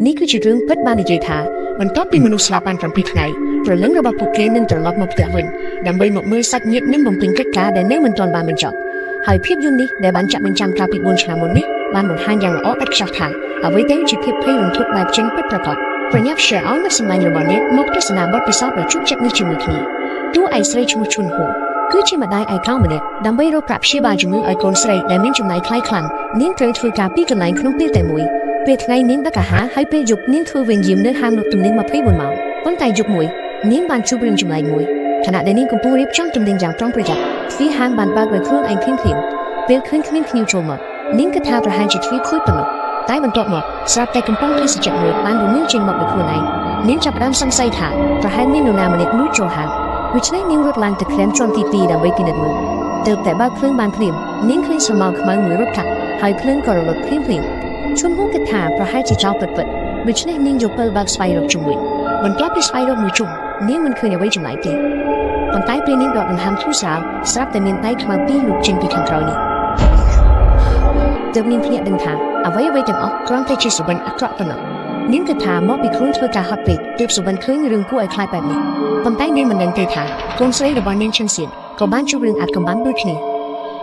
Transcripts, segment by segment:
នេះគឺជារឿងពិតបាននិយាយថា បន្ទាប់ពីមនុស្សស្លាប់បាន7ថ្ងៃព្រលឹងរបស់ពួកគេនឹងត្រឡប់មកផ្ទះវិញដើម្បីមកមើលសាច់ញាតិនិងបំពេញកិច្ច ការដែលនៅមិនទាន់បានបញ្ចប់ហើយភាពយន្តនេះដែលបានចាក់បញ្ចាំងកាលពី4ឆ្នាំមុននេះបានបង្ហាញយ៉ាងល្អឥតខ្ចោះថាអ្វីទៅជាភាពភ័យរន្ធត់បែបចិនពិតប្រាកដ ប្រញាប់ share ឲ្យមិត្តសម្លាញ់របស់អ្នកមកទស្សនាបទពិសោធន៍ដ៏ជក់ចិត្តនេះជាមួយគ្នាតួឯកស្រីឈ្មោះឈុនហួរ គឺជាម្ដាយឯកោម្នាក់ដើម្បីរកប្រាក់ព្យាបាលជំងឺឲ្យកូនស្រីដែលមានចំណាយថ្លៃខ្លាំងនាងត្រូវធ្វើការពីរកន្លែងក្នុងពេលតែមួយពេលថ្ងៃនាងដឹកអាហារហើយពេលយប់នាងធ្វើវេនយាមនៅហាងលក់ទំនិញ24ម៉ោងប៉ុន្តែយប់មួយនាងបានជួបរឿងចម្លែកមួយខណៈដែលនាងកំពុងរៀបចំទំនិញយ៉ាងប្រុងប្រយ័ត្នទ្វារហាងបានបើកដោយខ្លួនឯងភ្លាមៗពេលឃើញគ្មានភ្ញៀវចូលមកនាងគិតថាប្រហែលជាទ្វារខូចប៉ុណ្ណោះតែបន្ទាប់មកស្រាប់តែកំប៉ុងភេសជ្ជៈមួយបានរមៀលចេញមកដោយខ្លួនឯងនាងចាប់ផ្ដើមសង្ស័យថាប្រហែលមាននរណាម្នាក់លួចចូលហាង ដូច្នេះនាងរត់ឡើងទៅក្លែមជាន់ទី2ដើម្បីពិនិត្យមើលទើបតែបើកភ្លើងបានភ្លាមនាងឃើញស្រមោលខ្មៅមួយរត់កាត់ហើយភ្លើងក៏រលត់ភ្លាមភ្លាមឈុនហូគិតថាប្រហែលជាចោលពិតពិតដូច្នេះនាងយកពិលបើកស្វែងរកជុំវិញ បន្ទាប់ពីស្វែងរកមួយជុំ នាងមិនឃើញអ្វីចម្លែកទេប៉ុន្តែពេលនាងដកដង្ហើមធូរស្រាលស្រាប់តែមានដៃខ្មៅពីរលូកចេញពីខាងក្រោយនេះទើបនាងភ្ញាក់ដឹងថាអ្វីអ្វីទាំងអស់ គ្រាន់តែជាសុបិនអាក្រក់ប៉ុណ្ណោះ នាងគិតថាមកពីខ្លួនធ្វើការហត់ពេកទើបសុបិនឃើញរឿងគួរឲ្យខ្លាចបែបនេះ ប៉ុន្តែនាងមិនដឹងទេថាកូនស្រីរបស់នាងឈិនសៀន ក៏បានជួបរឿងអាថ៌កំបាំងដូចគ្នា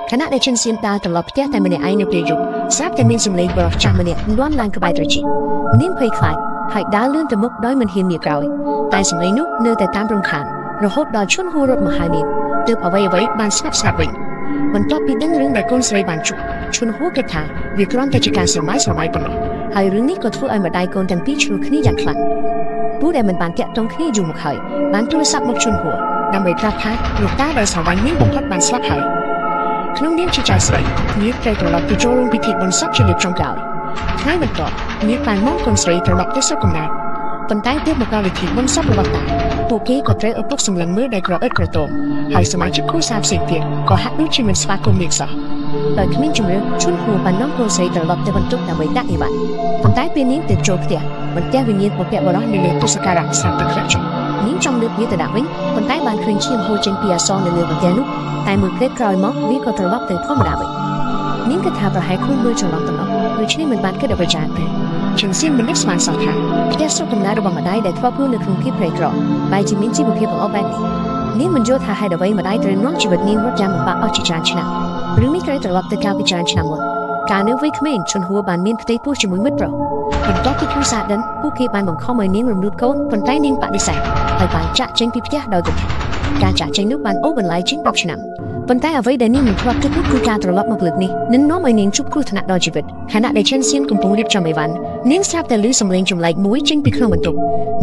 ខណៈដែលឈិនសៀនដើរត្រឡប់ផ្ទះតែម្នាក់ឯងនៅពេលយប់ ស្រាប់តែមានសំឡេងបរិសចាស់ ម្នាក់លាន់ឡើងក្បែរត្រចៀកនាងភ័យខ្លាចហើយដើរលឿនទៅមុខដោយមិនហ៊ានងាកក្រោយតែសម្លេងនោះនៅតែតាមរំខានរហូតដល់ឈុនហួររត់មកហើយនាងទើបអ្វីអ្វី បានស្ងប់ស្ងាត់វិញ បន្ទាប់ពីដឹងរឿង ដែលកូនស្រីបានជួបឈុនហួរគិតថាវាគ្រាន់តែជាការស្រមៃស្រមៃប៉ុណ្ណោះ ហើយរឿងនេះក៏ធ្វើឲ្យម្ដាយកូនទាំងពីរឈ្លោះគ្នាយ៉ាងខ្លាំងពូដែលមិនបានតាក់ទងគ្នាយូរមកហើយបានទូរស័ព្ទមកឈុនហួរ ដើម្បីប្រាប់ថាលោកតាដែលស្រឡាញ់នាងបំផុតបានស្លាប់ហើយក្នុងនាមជាចៅស្រីនាងត្រូវត្រឡប់ទៅចូលរួមពិធីបុណ្យសពជាលើកចុងក្រោយថ្ងៃបន្ទាប់នាងបាននាំកូនស្រីត្រឡប់ទៅស្រុកកំណើតប៉ុន្តែទើបមកដល់ពិធីបុណ្យសពរបស់តាពួកគេក៏ត្រូវឪពុកសម្លឹងមើលដោយក្រអឺតក្រទមហើយសមាជិកគ្រួសារផ្សេងទៀតក៏ហាក់ដូចជាមិនស្វាគមន៍នាងសោះ ដោយគ្មានជំរឿឈុនហួរបាននាំកូនស្រីត្រឡប់ទៅបន្ទប់ដើម្បីដាក់អីវ៉ាន់ប៉ុន្តែពេលនាងទៅចូលផ្ទះបន្ទះវិញ្ញាណពពកបរោះ នៅលើទុសការៈស្រាប់តែធ្លាក់ចុះ នាងចង់លើកវាទៅដាក់វិញប៉ុន្តែបានឃើញឈាមហូរចេញពីអក្សរនៅលើបន្ទះនោះតែមួយភ្លែតក្រោយមកវាក៏ត្រឡប់ទៅធម្មតាវិញនាងគិតថាប្រហែលខ្លួនមើលច្រឡំតំណោះដូច្នេះមិនបានគិតអ្វីច្រើនទេ ឈិនសៀនមិននឹកស្មានសោះថា ផ្ទះស្រុកកំណើតរបស់ម្ដាយដែលធ្លាប់រស់នៅក្នុងភាពក្រីក្របែរជាមានជីវភាពល្អបែបនេះនាងមិនយល់ថាហេតុអ្វីម្ដាយត្រូវនាំជីវិតនាងរត់យ៉ាងលំបាកអស់ជាច្រើនឆ្នាំរឿងនេះត្រូវត្រឡប់ទៅកាលពីច្រើនឆ្នាំមុនកាលនៅវ័យក្មេងឈុនហួរបានមានផ្ទៃពោះជាមួយមិត្តប្រុសបន្ទាប់ពីគ្រួសារដឹងពួកគេបានបង្ខំឲ្យនាងរំលូតកូនប៉ុន្តែនាងបដិសេធហើយបានចាក់ចេញពីផ្ទះដោយកំហឹងការចាក់ចេញនោះបានអូសបន្លាយជាង10ឆ្នាំប៉ុន្តែអ្វីដែលនាងមិនធ្លាប់គិតនោះគឺការត្រឡប់មកលើកនេះនឹងនាំឲ្យនាងជួបគ្រោះថ្នាក់ដល់ជីវិត ខណៈដែលឈិនសៀនកំពុងរៀបចំអីវ៉ាន់នាងស្រាប់តែឮសំឡេងចម្លែកមួយចេញពីក្នុងបន្ទប់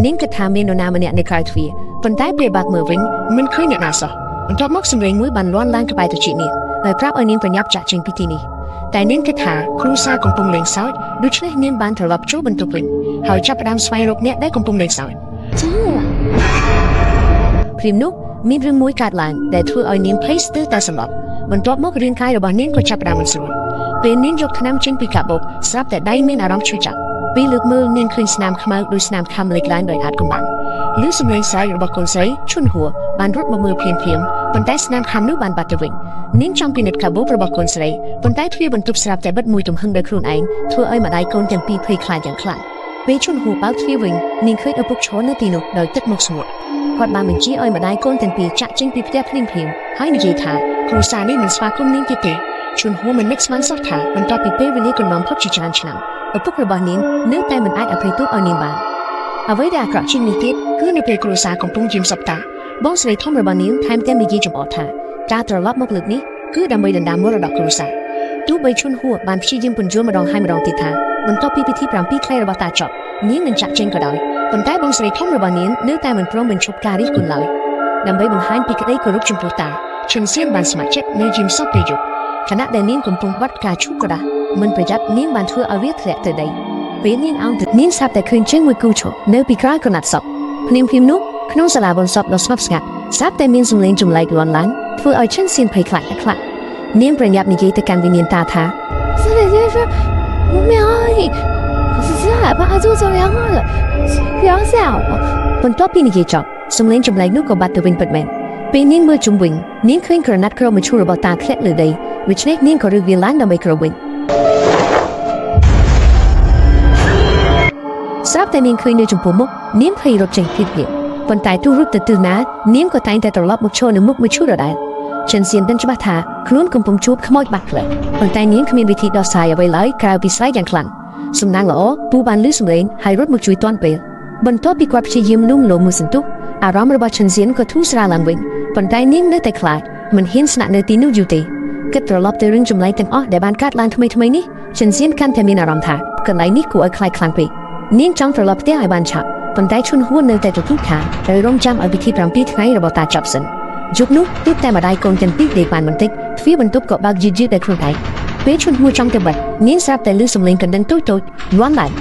នាងគិតថាមាននរណាម្នាក់នៅក្រៅទ្វារប៉ុន្តែពេលបើកមើលវិញ មិនឃើញអ្នកណាសោះបន្ទាប់មកសំឡេង មួយបានលាន់ឡើងក្បែរត្រចៀកនាងដោយប្រាប់ឲ្យនាងប្រញាប់ចាក់ចេញពីទីនេះ តែនាងគិតថាគ្រួសារកំពុងលេងសើចដូច្នេះនាងបានត្រឡប់ចូលបន្ទប់វិញហើយចាប់ផ្ដើមស្វែងរកអ្នកដែលកំពុងលេងសើច ចាព្រាមនោះមានរឿងមួយកើតឡើងដែលធ្វើឲ្យនាងភ័យស្ទើរ តែសន្លប់ បន្ទាប់មករាងកាយរបស់នាងក៏ចាប់ផ្ដើមមិនស្រួល ពេលនាងយកថ្នាំចេញពីកាបូបស្រាប់តែដៃមានអារម្មណ៍ឈឺចាប់ ពេលលើកមើលនាងឃើញស្នាមខ្មៅដោយស្នាមខាំលេចឡើងដោយអាចកំបាំង ឮសំឡេងស្រែករបស់កូនស្រី ឈុនហួរបានរត់មកមើលភ្លាមភ្លាម ប៉ុន្តែស្នាមខាំនោះ នោះបានបាត់ទៅវិញ នាងចង់ពិនិត្យកាបូបរបស់កូនស្រីប៉ុន្តែទ្វារបន្ទប់ស្រាប់តែបិទមួយទំហឹងដោយខ្លួនឯង ធ្វើឲ្យម្ដាយកូនទាំងពីរភ័យខ្លាចយ៉ាងខ្លាំងពេលឈុនហួរបើកទ្វារវិញនាងឃើញឪពុកឈរនៅទីនោះដោយទឹក មុខស្ងួត គាត់បានបញ្ជាឲ្យម្ដាយកូនទាំងពីរចាក់ចេញពីផ្ទះភ្លាមៗហើយនិយាយថា គ្រួសារនេះមិនស្វាគមន៍នាងទៀតទេឈុនហួរមិននឹកស្មានសោះថា បន្ទាប់ពីពេលវេលាកន្លងផុតជាច្រើនឆ្នាំឪពុករបស់នាងនៅតែមិនអាចអភ័យទោសឲ្យនាងបានអ្វីដែលអាក្រក់ជាងនេះទៀត គឺនៅពេលគ្រួសារកំពុងយាមសប្តាហ៍ បងស្រីធំរបស់នាងថែមទាំងនិយាយចំអកថាការត្រឡប់មកលើកនេះគឺដើម្បីដណ្ដើមមរតកគ្រួសារទោះបីឈុនហួរបានព្យាយាមពន្យល់ម្ដងហើយម្ដងទៀតថាបន្ទាប់ពីពិធី7ខែរបស់តាចប់នាងនឹងចាក់ចេញក៏ដោយប៉ុន្តែបងស្រីធំរបស់នាងនៅតែមិនព្រមបញ្ឈប់ការរិះគន់ឡើយដើម្បីបង្ហាញពីក្តីគោរពចំពោះតា ឈិនសៀនបានស្ម័គ្រចិត្តនៅយាមសពពេលយប់ ខណៈដែលនាងកំពុងបាត់ផ្កាឈូកក្រដាសមិនប្រយ័ត្ននាងបានធ្វើឲ្យវាធ្លាក់ទៅដីពេលនាងអោនទៅនាងស្រាប់តែឃើញជើងមួយគូឈរនៅពីក្រោយក្រណាត់សពភ្លាមៗនោះក្នុងសាលាបុណ្យសពដ៏ស្ងប់ស្ងាត់ស្រាប់តែមានសំឡេងចម្លែកលាន់ឡើងធ្វើឲ្យឈិនសៀនភ័យខ្លាចខ្លាំងនាងប្រញាប់និយាយទៅកាន់វិញ្ញាណតាថា 这里就是我喵你，是害怕做这样的，不要吓我。 បន្ទាប់ពីនិយាយចប់សំឡេងចម្លែកនោះក៏បាត់ទៅវិញពិតមែនពេលនាងមើលជុំវិញនាងឃើញក្រណាត់ក្រមឈូសរបស់តាធ្លាក់លើដីដូច្នេះនាងក៏រើសវាឡើងដើម្បីក្រវិញ ស្រាប់តែនាងឃើញនៅចំពោះមុខនាងភ័យរត់ចេញភ្លាមៗប៉ុន្តែទោះរត់ទៅទិសណានាងក៏តែងតែត្រឡប់មកឈរនៅមុខមួយឈូដដែលឈិនសៀនដឹងច្បាស់ថាខ្លួនកំពុងជួបខ្មោចបាត់ផ្លូវប៉ុន្តែនាងគ្មានវិធីដោះស្រាយអ្វីឡើយក្រៅពីស្រែកយ៉ាងខ្លាំងសំណាងល្អពូបានលឺសំឡេងហើយរត់មកជួយទាន់ពេលបន្ទាប់ពីគាត់ព្យាយាមលួងលោមមួយសន្ទុះអារម្មណ៍របស់ឈិនសៀនក៏ធូរស្រាលឡើងវិញប៉ុន្តែនាងនៅតែខ្លាចមិនហ៊ានស្នាក់នៅទីនោះយូរទេគិតត្រឡប់ទៅរឿងចម្លែកទាំងអស់ដែលបានកើតឡើងថ្មីៗនេះឈិនសៀនកាន់តែមានអារម្មណ៍ថាកន្លែងនេះគួរឲ្យខ្លាចខ្លាំងពេកនាងចង់ត្រឡប់ផ្ទះឲ្យបានឆាប់ប៉ុន្តែឈុនហួននៅតែទទូចថាត្រូវរងចាំឲ្យពិធី7ថ្ងៃរបស់តាចប់សិនយប់នោះទើបតែម្ដាយកូនទាំងពីរដេកបានបន្តិចទ្វារបន្ទប់ក៏បើកយឺតៗដោយខ្លួនឯងពេលឈុនហួរចង់ទៅបិទនាងស្រាប់តែឮសំឡេងកណ្ដឹងតូចៗលាន់ឡើ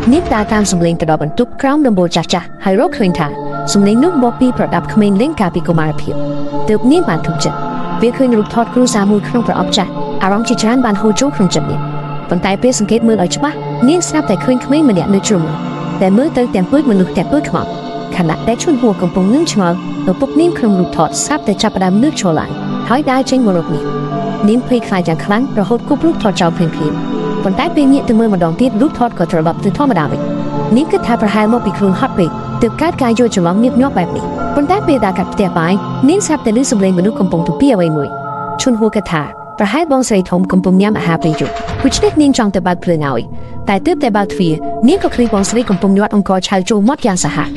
ងនាងដើរតាមសំឡេងទៅដល់បន្ទប់ក្រោមដំបូលចាស់ៗហើយរកឃើញថាសំឡេងនោះមកពីប្រដាប់ក្មេងលេងកាលពីកុមារភាពទើបនាងបានធុញចិត្តវាឃើញរូបថតគ្រួសារមួយក្នុងប្រអប់ចាស់អារម្មណ៍ជាច្រើនបានហូរចូលក្នុងចិត្តនាងប៉ុន្តែពេលសង្កេតមើលឲ្យច្បាស់នាងស្រាប់តែឃើញក្មេងម្នាក់នៅជ្រុំនោះតែមើលទៅទាំងពើចមនុស្សទាំងពើខ្មោចខណៈដែលឈុនហួរកំពុងងឿងឆ្ងល់ឪពុកនាងក្នុងរូបថតស្រាប់តែចាប់ផ្ដើមងើបឈរឡើងហើយដើរចេញមករកនាងនាងភ័យខ្លាចយ៉ាងខ្លាំងរហូតគប់រូបថតចោលភ្លាមៗប៉ុន្តែពេលងាកទៅមើលម្ដងទៀតរូបថតក៏ត្រឡប់ទៅធម្មតាវិញនាងគិតថាប្រហែលមកពីខ្លួនហត់ពេកទើបកើតការយល់ច្រឡំញឹកញាប់បែបនេះប៉ុន្តែពេលដើរកាត់ផ្ទះបាយនាងស្រាប់តែឮសំឡេងមនុស្សកំពុងទំពាអ្វីមួយឈុនហួរគិតថាប្រហែលបងស្រីធំកំពុងញ៉ាំអាហារពេលយប់ដូច្នេះនាងចង់ទៅបើកភ្លើងឲ្យតែទើបតែបើកទ្វារនាងក៏ឃើញបងស្រីកំពុងញាត់អង្ករឆៅចូលមាត់យ៉ាងសាហាវ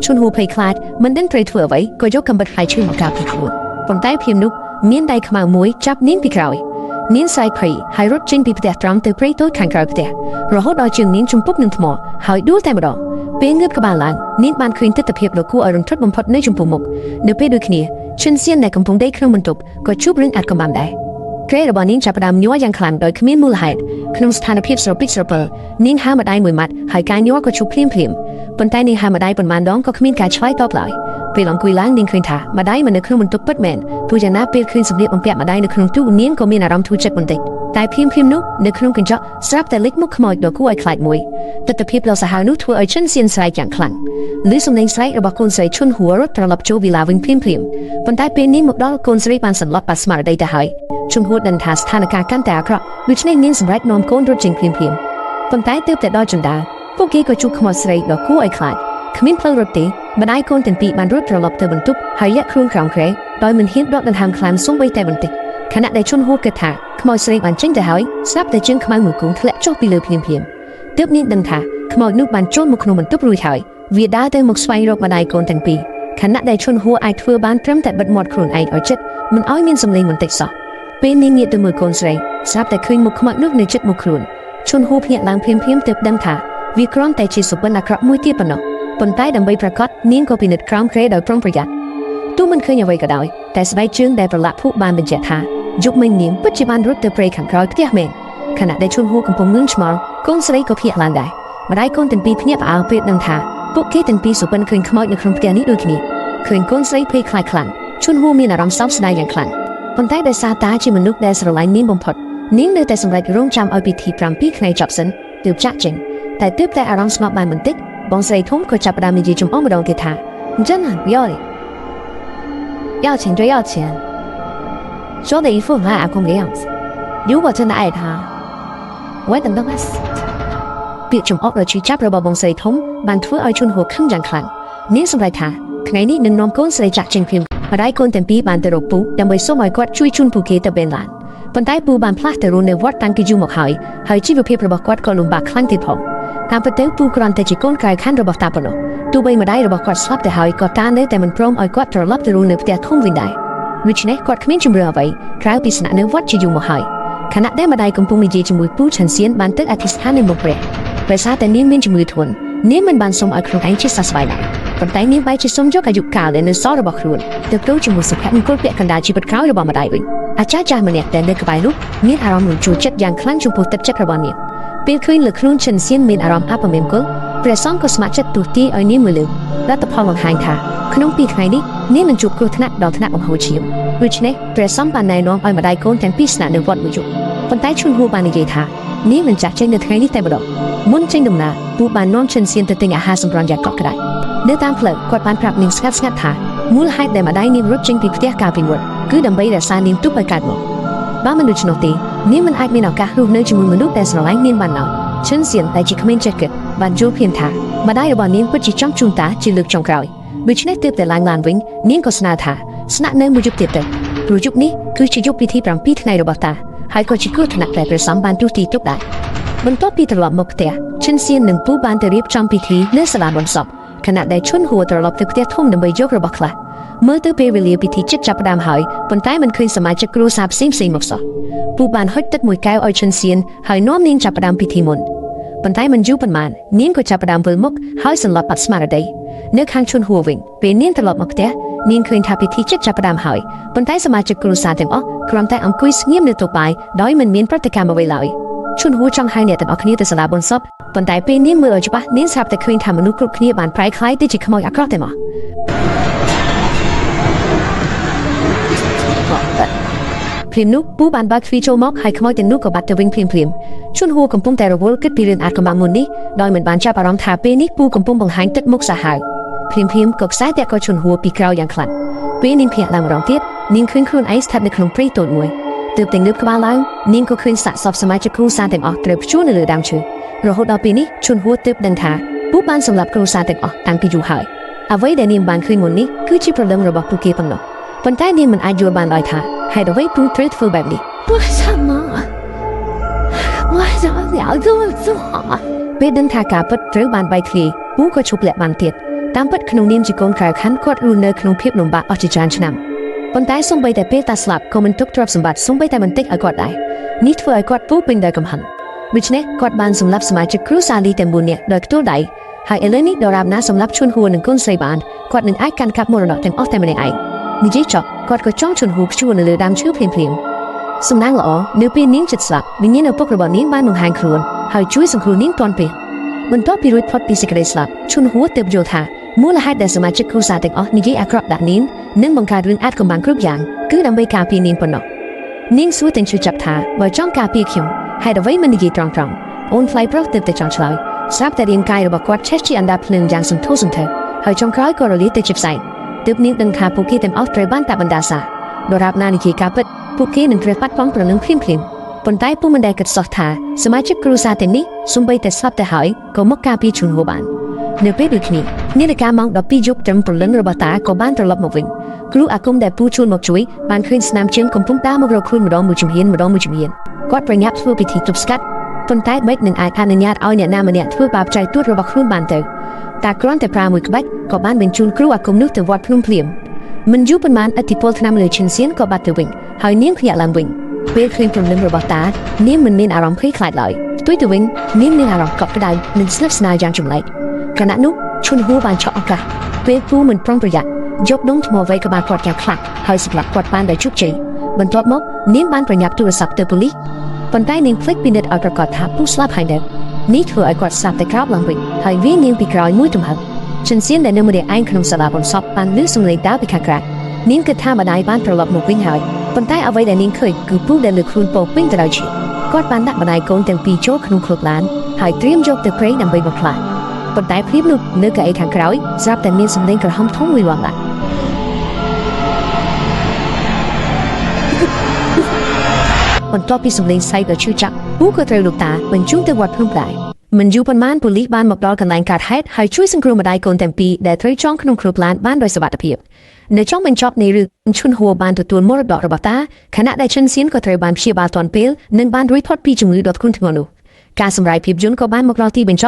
ឈុនហួរភ័យខ្លាចមិនដឹងត្រូវធ្វើអ្វីក៏យកកាំបិតផ្លែឈើមកកាប់ពីខ្លួនប៉ុន្តែភ្លាមនោះមានដៃខ្មៅមួយចាប់នាងពីក្រោយនាងស្រែកភ័យហើយរត់ចេញពីផ្ទះត្រង់ទៅព្រៃតូចខាងក្រៅផ្ទះរហូតដល់ជើងនាងជំពប់នឹងថ្មហើយដួលតែម្ដងពេលងើបក្បាលឡើងនាងបានឃើញទិដ្ឋភាពដ៏គួរឲ្យរន្ធត់បំផុតនៅចំពោះមុខនៅពេលដូចគ្នាឈិនសៀនដែលកំពុងដេកក្នុងបន្ទប់ក៏ជួបរឿងអាថ៌កំបាំងដែរគ្រែរបស់នាងចាប់ផ្ដើមញ័រយ៉ាងខ្លាំងដោយគ្មានមូលហេតុក្នុងស្ថានភាពស្រពិចស្រពិលនាងហាម្ដាយមួយម៉ាត់ហើយការញ័រក៏ឈប់ភ្លាមភ្លាមប៉ុន្តែនាងហាម្ដាយប៉ុន្មានដងក៏គ្មានការឆ្លើយតបឡើយពេលអង្គុយឡើងនាងឃើញថាម្ដាយមិននៅក្នុងបន្ទប់ពិតមែនទោះយ៉ាងណាពេលឃើញសម្លៀកបំពាក់ម្ដាយនៅក្នុងទូនាងក៏មានអារម្មណ៍ធូរចិត្តបន្តិចតែភ្លាមភ្លាមនោះនៅក្នុងកញ្ចក់ស្រាប់តែលេចមុខខ្មោចដ៏គួរឲ្យខ្លាចមួយទិដ្ឋភាពដ៏សាហាវនោះធ្វើឲ្យឈិនសៀនស្រែកយ៉ាងខ្លាំងឮសំឡេងស្រែករបស់កូនស្រីឈុនហួររត់ត្រឡប់ចូលវីឡាវិញភ្លាមភ្លាមប៉ុន្តែពេលនេះមកដល់កូនស្រីបានសន្លប់បាត់ស្មារតីទៅហើយឈុនហួរដឹងថាស្ថានភាពកាន់តែអាក្រក់ដូច្នេះនាងសម្រេចនាំកូនរត់ចេញភ្លាមភ្លាមប៉ុន្តែទើបតែដល់ជណ្ដើរពួកគេក៏ជួបខ្មោចស្រីដ៏គួរឲ្យខ្លាចគ្មានផ្លូវរត់ទេម្ដាយកូនទាំងពីរបានរត់ត្រឡប់ទៅបន្ទប់ហើយលាក់ខ្លួនក្រោមគ្រែដោយមិនហ៊ានដកដង្ហើមខ្លាំងសូម្បីតែបន្តិចខណៈដែលឈុនហួរគិតថាខ្មោចស្រីបានចេញទៅហើយស្រាប់តែជើងខ្មៅមួយគូធ្លាក់ចុះពីលើភ្លាមភ្លាមទើបនាងដឹងថាខ្មោចនោះបានចូលមកក្នុងបន្ទប់រួចហើយវាដើរទៅមកស្វែងរកម្ដាយកូនទាំងពីរខណៈដែលឈុនហួរអាចធ្វើបានត្រឹមតែបិទមាត់ខ្លួនឯងឲ្យជិតមិនឲ្យមានសំឡេងបន្តិចសោះពេលនាងងាកទៅមើលកូនស្រីស្រាប់តែឃើញមុខខ្មោចនោះនៅជិតមុខខ្លួនឈុនហួរភ្ញាក់ឡើងភ្លាមភ្លាមទើបដឹងថាវាគ្រាន់តែជាសុបិនអាក្រក់មួយទៀតប៉ុណ្ណោះប៉ុន្តែដើម្បីប្រកាសនាងក៏ពិនិត្យក្រោមគ្រែដោយប្រុងប្រយ័ត្នទោះមិនឃើញអ្វីក៏ដោយតែស្បែកជើងដែលប្រឡាក់ភក់បានបញ្ជាក់ថាយប់មិញនាងពិតជាបានរត់ទៅព្រៃខាងក្រោយផ្ទះមែនខណៈដែលឈុនហួរកំពុងងឿងឆ្ងល់កូនស្រីក៏ភ្ញាក់ឡើងដែរម្ដាយកូនទាំងពីរភ្ញាក់ផ្អើលពេលដឹងថាពួកគេទាំងពីរសុបិនឃើញខ្មោចនៅក្នុងផ្ទះនេះដូចគ្នាឃើញកូនស្រីភ័យខ្លាចខ្លាំងឈុនហួរមានអារម្មណ៍សោកស្ដាយយ៉ាងខ្លាំងប៉ុន្តែដោយសារតាជាមនុស្សដែលស្រឡាញ់នាងបំផុតនាងនៅតែសម្រេចរងចាំឲ្យពិធី7ថ្ងៃចប់សិនទើបចាក់ចេញតែទើបតែអារម្មណ៍ស្ងប់បានបន្តិចបងស្រីធំក៏ចាប់ផ្ដើមនិយាយចំអកម្ដងទៀតថា你真的很不要脸，要钱就要钱，说的一副很爱阿公的样子。如果真的爱他，我会等到他死。 ពាក្យចំអកដ៏ឈឺចាប់របស់បងស្រីធំបានធ្វើឲ្យឈុនហួរខឹងយ៉ាងខ្លាំងនាងសម្រេចថាថ្ងៃនេះនឹងនាំកូនស្រីចាក់ចេញភ្លាមម្ដាយកូនទាំងពីរបានទៅរកពូដើម្បីសូមឲ្យគាត់ជួយជូនពួកគេទៅបេនឡានប៉ុន្តែពូបានផ្លាស់ទៅរស់នៅវត្តតាំងពីយូរមកហើយហើយជីវភាពរបស់គាត់ក៏លំបាកខ្លាំងទៀតផងតាមពិតទៅពូគ្រាន់តែជាកូនក្រៅខណ្ឌរបស់តាប៉ុណ្ណោះទោះបីម្ដាយរបស់គាត់ស្លាប់ទៅហើយក៏តានៅតែមិនព្រមឲ្យគាត់ត្រឡប់ទៅរស់នៅផ្ទះធំវិញដែរដូច្នេះគាត់គ្មានជម្រើសអ្វីក្រៅពីស្នាក់នៅវត្តជាយូរមកហើយខណៈដែលម្ដាយកំពុងនិយាយជាមួយពូឆាន់សៀនបានទៅអធិស្ឋាននៅមុខព្រះដោយសារតែនាងមានជំងឺធ្ងន់នាងមិនបានសុំឲ្យខ្លួនឯងជាសះស្បើយឡើយប៉ុន្តែនាងបែរជាសុំយកអាយុកាលដែលនៅសល់របស់ខ្លួនទៅប្ដូរជាមួយសុភមង្គលពាក់កណ្ដាលជីវិតក្រោយរបស់ម្ដាយវិញអាចារ្យចាស់ម្នាក់ដែលនៅក្បែរនោះមានអារម្មណ៍រជួលចិត្តយ៉ាងខ្លាំងចំពោះទឹកចិត្តរបស់នាងពេលឃើញលើខ្លួនឈិនសៀនមានអារម្មណ៍អពមង្គលព្រះសង្ឃក៏ស្ម័គ្រចិត្តទស្សន៍ទាយឲ្យនាងមួយលើកលទ្ធផលបង្ហាញថាក្នុងពីរថ្ងៃនេះនាងនឹងជួបគ្រោះថ្នាក់ដល់ថ្នាក់បង្ហូរឈាមដូច្នេះព្រះសង្ឃបានណែនាំឲ្យម្ដាយកូនទាំងពីរស្នាក់នៅវត្តមួយយប់ប៉ុន្តែឈុនហួរបាននិយាយថានាងនឹងចាក់ចេញនៅថ្ងៃនេះតែម្ដងមុនចេញដំណើរពូបាននាំឈិនសៀនទៅទិញអាហារសម្រន់យ៉ាងកក់ក្ដៅនៅតាមផ្លូវគាត់បានប្រាប់នាងស្ងាត់ស្ងាត់ថាមូលហេតុដែលម្ដាយនាងរត់ចេញពីផ្ទះកាលពីមុនគឺដើម្បីរក្សានាងទុកឲ្យកើតមកបើមិនដូច្នោះទេនាងមិនអាចមានឱកាសរស់នៅជាមួយមនុស្សដែលស្រឡាញ់នាងបានឡើយឈិនសៀនដែលជាក្មេងចេះគិត បានយល់ភ្លាមថាម្ដាយរបស់នាងពិតជាចង់ជួនតាជាលើកចុងក្រោយដូច្នេះទើបតែឡើងឡានវិញនាងក៏ស្នើថាស្នាក់នៅមួយយប់ទៀតទៅព្រោះយប់នេះគឺជាយប់ពិធី7ថ្ងៃរបស់តាហើយក៏ជាគ្រោះថ្នាក់ដែលព្រះសង្ឃបានទូទីទុកដែរបន្ទាប់ពីត្រឡប់មកផ្ទះឈិនសៀននិងពូបានទៅរៀបចំពិធីនៅសាលាបុណ្យសពខណៈដែលឈុនហួរត្រឡប់ទៅផ្ទះធំដើម្បីយករបស់ខ្លះមើលទៅពេលវេលាពិធីជិតចាប់ផ្ដើមហើយប៉ុន្តែមិនឃើញសមាជិកគ្រួសារផ្សេងៗមកសោះពូបានហុចទឹកមួយកែវឲ្យឈិនសៀនហើយនាំនាងចាប់ផ្ដើមពិធីមុនប៉ុន្តែមិនយូរប៉ុន្មាននាងក៏ចាប់ផ្ដើមវិលមុខហើយសន្លប់បាត់ស្មារតីនៅខាងឈុនហួរវិញពេលនាងត្រឡប់មកផ្ទះនាងឃើញថាពិធីជិតចាប់ផ្ដើមហើយប៉ុន្តែសមាជិកគ្រួសារទាំងអស់គ្រាន់តែអង្គុយស្ងៀមនៅតុបាយដោយមិនមានប្រតិកម្មអ្វីឡើយឈុនហួរចង់ហៅអ្នកទាំងអស់គ្នាទៅសាលាបុណ្យសពប៉ុន្តែពេលនាងមើលឲ្យច្បាស់នាងស្រាប់តែឃើញថាមនុស្សគ្រប់គ្នាបានប្រែក្លាយទៅជាខ្មោចអាក្រក់តែមកភ្លាមនោះពូបានបើកទ្វារចូលមកហើយខ្មោចទាំងនោះក៏បាត់ទៅវិញភ្លាមភ្លាមឈុនហួរកំពុងតែរវល់គិតពីរឿងអាថ៌កំបាំងមុននេះដោយមិនបានចាប់អារម្មណ៍ថាពេលនេះពូកំពុងបង្ហាញទឹកមុខសាហាវភ្លាមភ្លាមក៏ខ្សែតាក់ក៏ឈុនហួរពីក្រោយយ៉ាងខ្លាំងពេលនាងភ្ញាក់ឡើងម្ដងទៀតនាងឃើញខ្លួនឯងស្ថិតនៅក្នុងព្រៃតូចមួយទើបតែងើបក្បាលឡើងនាងក៏ឃើញសាកសពសមាជិកគ្រួសារទាំងអស់ត្រូវព្យួរនៅលើដើមឈើរហូតដល់ពេលនេះឈុនហួរទើបដឹងថាពូបានសម្លាប់គ្រួសារទាំងអស់តាំងពីយូរហើយអ្វីដែលនាងបានឃើញមុននេះគឺជាព្រលឹងរបស់ពួកគេប៉ុណ្ណោះប៉ុន្តែនាងមិនអាចយល់បានឡើយថាហេតុអ្វីពូត្រូវធ្វើបែបនេះ 为什么？为什么你要这么做啊？ ពេលដឹងថាការពិតត្រូវបានបែកធ្លាយពូក៏ឈប់លាក់បានទៀតតាមពិតក្នុងនាមជាកូនក្រៅខណ្ឌគាត់រស់នៅក្នុងភាពលំបាកអស់ជាច្រើនឆ្នាំប៉ុន្តែសូម្បីតែពេលតាស្លាប់ក៏មិនទុកទ្រព្យសម្បត្តិសូម្បីតែបន្តិចឲ្យគាត់ដែរនេះធ្វើឲ្យគាត់ពោពេញដោយកំហឹងដូច្នេះគាត់បានសម្លាប់សមាជិកគ្រួសារលីទាំង4នាក់ដោយផ្ទាល់ដៃហើយឥឡូវនេះដរាបណាសម្លាប់ឈុនហួរនិងកូនស្រីបានគាត់នឹងអាចកាន់កាប់មរតកទាំងអស់តែម្នាក់ឯងនិយាយចប់គាត់ក៏ចង់ឈុនហួរព្យួរនៅលើដើមឈើភ្លាមៗសំណាងល្អនៅពេលនាងចិត្តស្លាប់វិញ្ញាណឪពុករបស់នាងបានបង្ហាញខ្លួនហើយជួយសង្គ្រោះនាងទាន់ពេល បន្ទាប់ពីរួចផុតពីសេចក្តីស្លាប់ឈុនហួរទើបយល់ថាមូលហេតុដែលសមាជិកគ្រួសារទាំងអស់និយាយអាក្រក់ដាក់នាងនិងបង្កើតរឿងអាថ៌កំបាំងគ្រប់យ៉ាងគឺដើម្បីការពារនាងប៉ុណ្ណោះនាងសួរទាំងឈឺចាប់ថាបើចង់ការពារខ្ញុំហេតុអ្វីមិននិយាយត្រង់ៗអូនថ្លៃប្រុសទើបតែចង់ឆ្លើយស្រាប់តែរាងកាយរបស់គាត់ឆេះជាអណ្ដាតភ្លើងយ៉ាងសន្ធោសន្ធៅហើយចុងក្រោយក៏រលាយទៅជាផ្សែងទើបនាងដឹងថាពួកគេទាំងអស់ត្រូវបានតាបណ្ដាសាដរាបណានិយាយការពិតពួកគេនឹងត្រូវបាត់បង់ព្រលឹងភ្លាមៗប៉ុន្តែពុំមិនដែលគិតសោះថាសមាជិកគ្រួសារទាំងនេះសូម្បីតែស្លាប់ទៅហើយក៏មកការពារឈុនហួរបាននៅពេលដូចគ្នានាឡិកាម៉ោង12យប់ត្រឹមព្រលឹងរបស់តាក៏បានត្រឡប់មកវិញគ្រូអាគមដែលពូជួនមកជួយបានឃើញស្នាមជើងកំពុងដើរមករកខ្លួនម្ដងមួយជំហានម្ដងមួយជំហានគាត់ប្រញាប់ធ្វើពិធីទប់ស្កាត់ប៉ុន្តែបិចនឹងអាចអនុញ្ញាតឲ្យអ្នកណាម្នាក់ធ្វើបាបចៃទួតរបស់ខ្លួនបានទៅតាគ្រាន់តែប្រើមួយក្បាច់ក៏បានបញ្ជូនគ្រូអាគមនោះទៅវត្តភ្នំភ្លាមមិនយូរប៉ុន្មានឥទ្ធិពលថ្នាំលើឈិនសៀនក៏បាត់ទៅវិញហើយនាងភ្ញាក់ឡើងវិញពេលឃើញព្រលឹងរបស់តានាងមិនមានអារម្មណ៍ភ័យខ្លាចឡើយផ្ទុយទៅវិញនាងមានអារម្មណ៍កក់ក្ដៅនិងស្និទ្ធស្នាលយ៉ាងចម្លែកខណៈនោះឈុនហួរបានឆក់ឱកាសពេលពូមិនប្រុងប្រយ័ត្នយកដុំថ្មវៃក្បាលគាត់យ៉ាងខ្លាំងហើយសម្លាប់គាត់បានដោយជោគជ័យបន្ទាប់មកនាងបានប្រញាប់ទូរស័ព្ទទៅប៉ូលីសប៉ុន្តែនាងភ្លេចពិនិត្យឲ្យប្រកាសថាពូស្លាប់ហើយនៅនេះធ្វើឲ្យគាត់ស្លាប់តែក្រោបឡើងវិញហើយវាយនាងពីក្រោយមួយទំហឹងចិនសៀនដែលនៅម្នាក់ឯងក្នុងសាលាបុណ្យសពបានឮសំឡេងដើរពីខាងក្រៅនាងគិតថាម្ដាយបានត្រឡប់មកវិញហើយប៉ុន្តែអ្វីដែលនាងឃើញគឺពូដែលលើខ្លួនពោពេញទៅដោយឈាមគាត់បានដាក់ម្ដាយកូនទាំងពីរចូលក្នុងខ្លួនឡានហើយត្រៀមយកទៅព្រៃដើម្បីបំផ្លាញប៉ុន្តែភ្លាមនោះនៅកៅអីខាងក្រោយស្រាប់តែមានសំឡេងក្រហមធំមួយលាន់ឡើងបន្ទាប់ពីសំឡេងសែកដ៏ឈឺចាប់ពូក៏ត្រូវលោកតាបញ្ជូនទៅវត្តភ្នំដែរមិនយូរប៉ុន្មានប៉ូលីសបានមកដល់កន្លែងកើតហេតុហើយជួយសង្គ្រោះម្ដាយកូនទាំងពីរដែលត្រូវចងក្នុងគ្រួឡានបានដោយសុវត្ថិភាពនៅចុងបញ្ចប់នៃរឿងឈុនហួរបានទទួលមរតករបស់តាខណៈដែលឈិនសៀនក៏ត្រូវបានព្យាបាលទាន់ពេលនិងបានរួចផុតពីជំងឺដ៏ធ្ងន់ធ្ងរនោះការសម្រាយភាពយន្តក៏បានមកដល់ទីបញ្ចប់។